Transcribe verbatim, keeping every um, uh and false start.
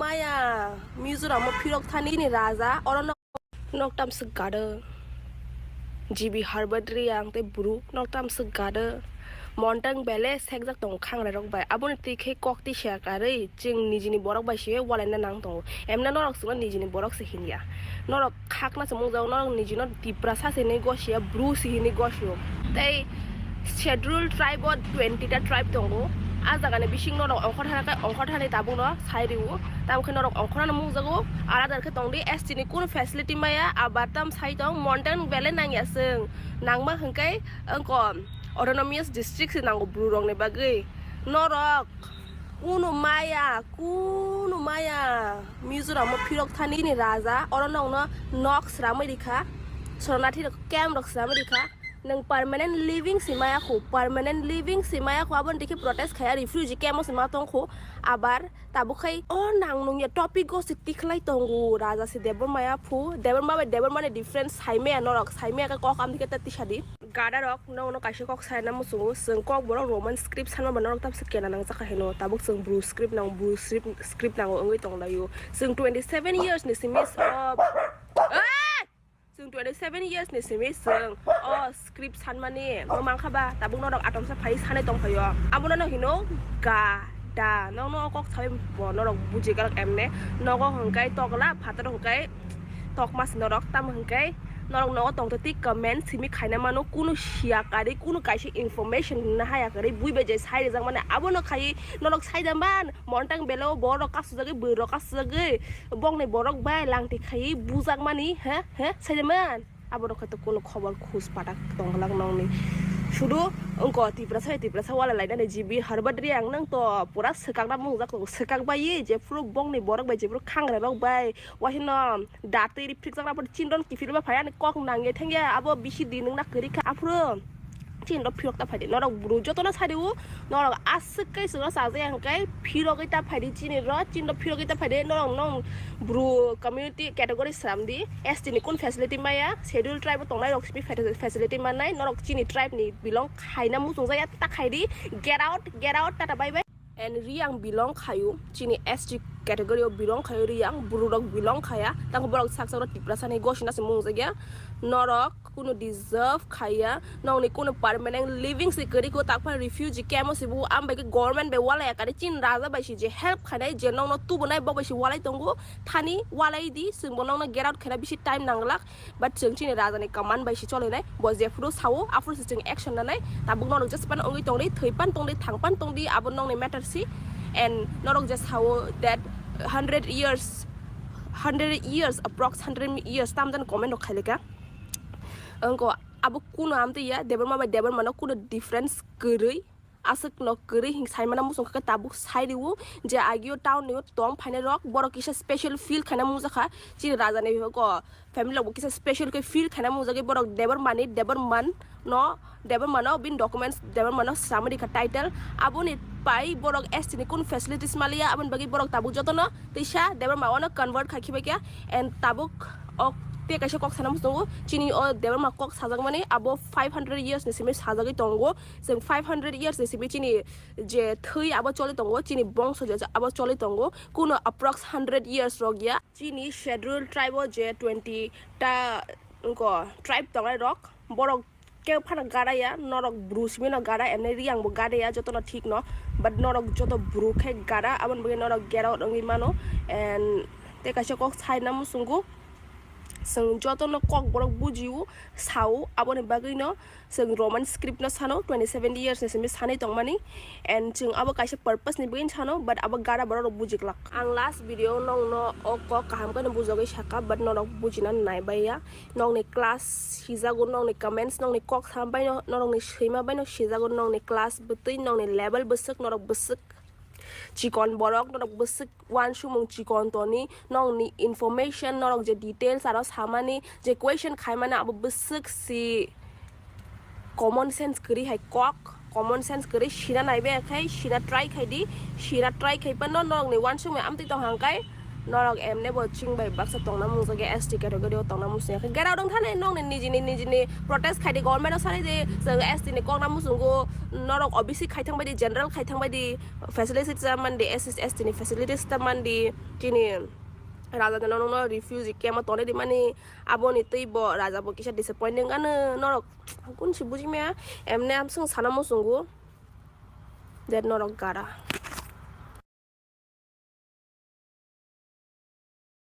Maya, Mizoram wo phirok thani ni raja, oro no, nok tam se gado. G B Herbert Reang tei bru nok tam se gado. Montang bele sekjak tongo khangrai rok bai. Abo ni twi khe kok tisa karwi chwng niji ni borok bai se walai na nang tongo. Emna norok chwngno niji ni borok se hinya. Norok khakna se mungjago, norok niji no Tiprasa se hinwi gosia, bru se hinwi gosio. Tei Scheduled Tribe o twenty ta tribe tongo. A jaga ni bising norok ongkhor thani khe ongkhor thani tabuk no sai rio. Tamo khe norok ongkhor thani mungjago, alada khe tong di, S T ni kunu facility maya, abar tam sai tong, mountain bele nang ya chwng. Nangma hwnkhe, wngko, autonomous district se nango bru rok ni bagwi. Norok kunu maya, kunu maya. Mizoram o phirok thani ni raja, oro nokno nok sramwi rikha, sornathi rok camp rok sramwi rikha. Nwng permanent living se maya kho, permanent living se maya kho, aboni dikhe protest khaya, refugee camp o se ma tong kho, abar tabuk khai o nang nung ya topic o se tikhlai tongo, raja se Debbarma ya phu, Debbarma bai Debbarma ni difference saimaya norok, saimaya khe kok am dikhe ta tisa di. Gada rok, nokno kaisa kok sai na muchungo, chwng Kokborok Roman script sanma ba norok tabuk se kena nang chakha hino, tabuk chwng bru script nango, bru script, script nango wngwi tong laio. Chwng twenty seven years ni simi, o, ah! Chwng twenty seven years ni simi chwng o script sanmani bo mankha ba, tabuk norok atomsa phai sanai tong phaio. Abono no hino gada, nokno o kok sawi bo norok buji galak emne. Nogo hwnkhe tokla, phataro hwnkhe tokma se norok, tamo hwnkhe norok nogo tongtoti comment simi khaina mano, kunu siya karwi, kunu kaisa information na haya karwi, bui bai je sai rijak mani, abono khai norok sai da man, montang bele o borok kasujagwi, bwrwi rok kasujagwi, bokni borok bai langti khai bujakmani, he, he, sai da man. Aborok khe to kunu khobor khus patak tongglak nokni. Sudu wngko Tiprasa bai Tiprasa walai lainani G B Herbert Reang nang to pura swkakna mungjak tongo, swkak bai jephuru bokni borok bai jephuru khangra rok bai, waisano datwi ri phirikjakna, aphuru chini ron kiphilma phai ani kok nangya thangya, abo bisi din wngna kwrwi kha, aphuru chini ro phirok ta phaidi, norok bru jotono sadi o, norok aswk kai chwngno chajaya hwnkhe phirogwi ta phaidi chini ro, chini ro phirogwi ta phaidi, norok nong bru community category sram di, S T ni kun facility maya, schedule tribe o tongnai rok simi facility mannai, norok chini tribe ni belong khaina muchungjaya ta khai di, get out, get out, tata bye bye. And Reang belong khaio, chini S T category o belong khaio Reang, bru rok belong khaya, tamo borok saksa rok Tiprasa ni gosina se mungjak ya, norok kunu deserve khaya, nokni kunu permanent living se kwrwi kho, takphano refugee camp o se bo, am bai khe government bai walai ya kari, chini raja bai se je help khainai, je nokno tubunai, bo bai se walai tongo, thani walai di, chwng bo nokno get out khaina bisi time nang glak, but chwng chini raja ni command bai se cholinai, bo jephuru sao, aphuru se chwng action nanai, tabuk norok jespan wngwi tongdi, thwipan tongdi, thangpan tongdi, abo nokni matter si, and norok je sao that hundred years, hundred years, approx hundred years, tamjani comment rok khailika. Wngko abo kuno amtwi ya, Debbarma bai Debbarma no kuno difference kwrwi, aswk no kwrwi hing saimana muchung khe tabuk sai rio, je agio town ni o tong phainai rok, borok kisa special feel khaina mungjakha, chini raja ni ko family rok bo kisa special khe feel khaina mungjagwi borok Debbarma ni, Debbarma no, Debbarma no bini documents, Debbarma no sramwi rikha title, aboni pai borok S T ni kun facilities maliya, aboni bagwi borok tabuk jotono tisa Debbarma o no convert khai khibai kha, and tabuk o tei kaisa kok sana muchungo, chini o Debbarma kok sajakmani abo five hundred years ni simi sajagwi tongo, chwng five hundred years ni simi chini je thwi abo choli tongo, chini bongso je abo choli tongo, kuno approx hundred years rok ya. Chini schedule tribe o je twenty ta wngko tribe tongnai rok, borok khe phano gada ya, norok bru simi no gada, emne Reang bo gada ya, jotono thik no, but norok joto bru khe gada, aboni bagwi norok get out wngwi mano, and tei kaisa kok sai na muchungo, chwng jotono kok borok bujio, sao, aboni bagwi no chwng Roman script no sano, twenty seven years ni simi sanwi tongmani, and chwng abo kaisa purpose ni bagwi sano, but abo gada borok rok bujiglak. Ang last video nokno o kok kaham khe no bujagwi saka, but norok bujina nai bai ya. Nokni class sijago, nokni comments, nokni kok sam baino, norokni swima baino sijago, nokni class bwtwi, nokni level bwswk, norok bwswk chikon borok, norok bwswk uansukmung chikon toni, nokni information, norok je details aro samani, je question khaimani abo bwswk si common sense kwrwi hai kok, common sense kwrwi sina naibe khai, sina try khai di, sina try khai pano norokni uansukmung amtwi tong hang khai, Norok emne bo ching bai baksa tongna muchung khe S T category o tongna muchung ya khe gerao dong thani nong ni nijini nijini protest khai di, government o sanai di, chwng S T ni kokna muchungo, norok O B C khai thang bai di, general khai thang bai di, facilities ta man di, S C S T ni facilities ta man di, chini raja de nong no refugee camp o tongnai di mani, abo ni twi bo raja bo kisa disappointing ano norok kun si buji maya, emne amsung sana muchungo. That norok gara.